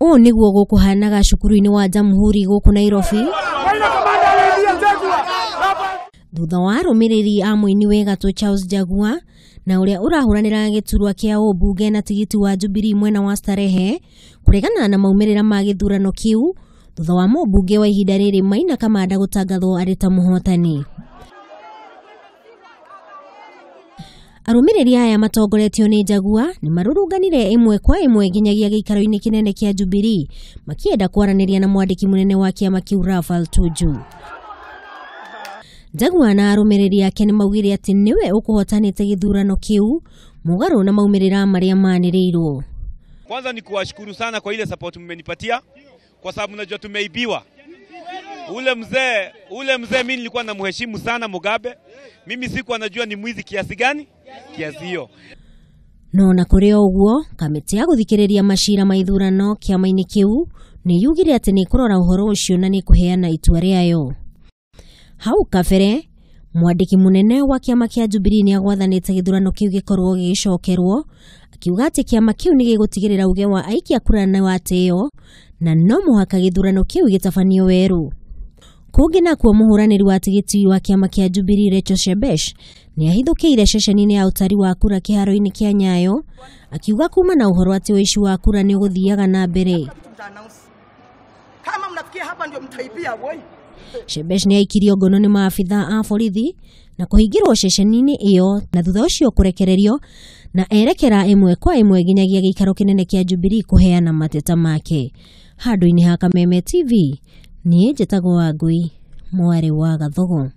Ũũ nĩguo gũkũhanaga cukuru-inĩ wa Jamhuri gũkũ Nairobi thutha wa arũmĩrĩri a mũini wĩ gatũ Charles Jaguar na ũrĩa ũrahũranĩra gĩturwa kĩa ũmbunge na tigiti wa Jubilee mwena wa Starehe kũregana na maumĩrĩra ma gĩthurano kĩu thutha wa mũmbunge wa ihinda rĩrĩ Maina Kamanda gũtangathwo arĩ ta mũhotani. Arũmĩrĩri aya matongoretio nĩ Jaguar nĩ marũrũnganire ĩmwe kwa ĩmwe nginyagia gĩikaro-inĩ kĩnene kĩa Jubilee makĩenda kwaranĩria na mwandĩki mũnene wa kĩama kĩu Raphael Tuju. Jaguar na arũmĩrĩri ake nĩ maugire atĩ nĩwe ũkũhotanĩte gĩthurano kĩu mũgarũ na maumĩrĩra marĩa manĩrĩirwo. Kwanza ni kuwashukuru sana kwa ile support mmenipatia, kwa sababu najua tumeibiwa. Ule mzee mimi nilikuwa namheshimu sana Mugabe. Mimi sikuwa najua ni mwizi kiasi gani, kiasi hiyo. No na kũrĩ o ũguo, kamĩtĩ ya gũthikĩrĩria macira ma ithurano kĩama-inĩ kĩu nĩ yugire atĩ nĩ ĩkũrora ũhoro ũcio na nĩ ĩkũheana itua rĩayo. Hau kabere, mwandĩki mũnene wa kĩama kĩa Jubilee nĩ agwathanĩte gĩthurano kĩu gĩkorwo gĩgĩcokerwo, akiuga atĩ kĩama kĩu nĩ gĩgũtigĩrĩra uge wa aikia kura nĩ watĩo na no mũhaka gĩthurano kĩu gĩtabanio werũ. Kũngĩ nakuo mũhũranĩri wa tigiti wa kĩama kĩa Jubilee Rachel Shebesh nĩ ahithũkĩire ceceni-inĩ ya ũtari wa kura kĩharo-inĩ kĩa Nyayo akiuga kuma na ũhoro atĩ ũici wa kura nĩ ũgũthiaga na mbere. Kama mnafikia hapa ndio mtaibia woi. Shebesh nĩ aikirio ngono nĩ maabitha a borithi na kũhingĩrwo ceceni-inĩ ĩyo na thutha ũcio kũrekererio na erekera ĩmwe kwa ĩmwe nginyagia gĩikaro kĩnene kĩa Jubilee kũheana mateta make. Handũ-inĩ ha Kameme TV, niĩ njĩtagwo Wangũi mwarĩ wa Gathogo.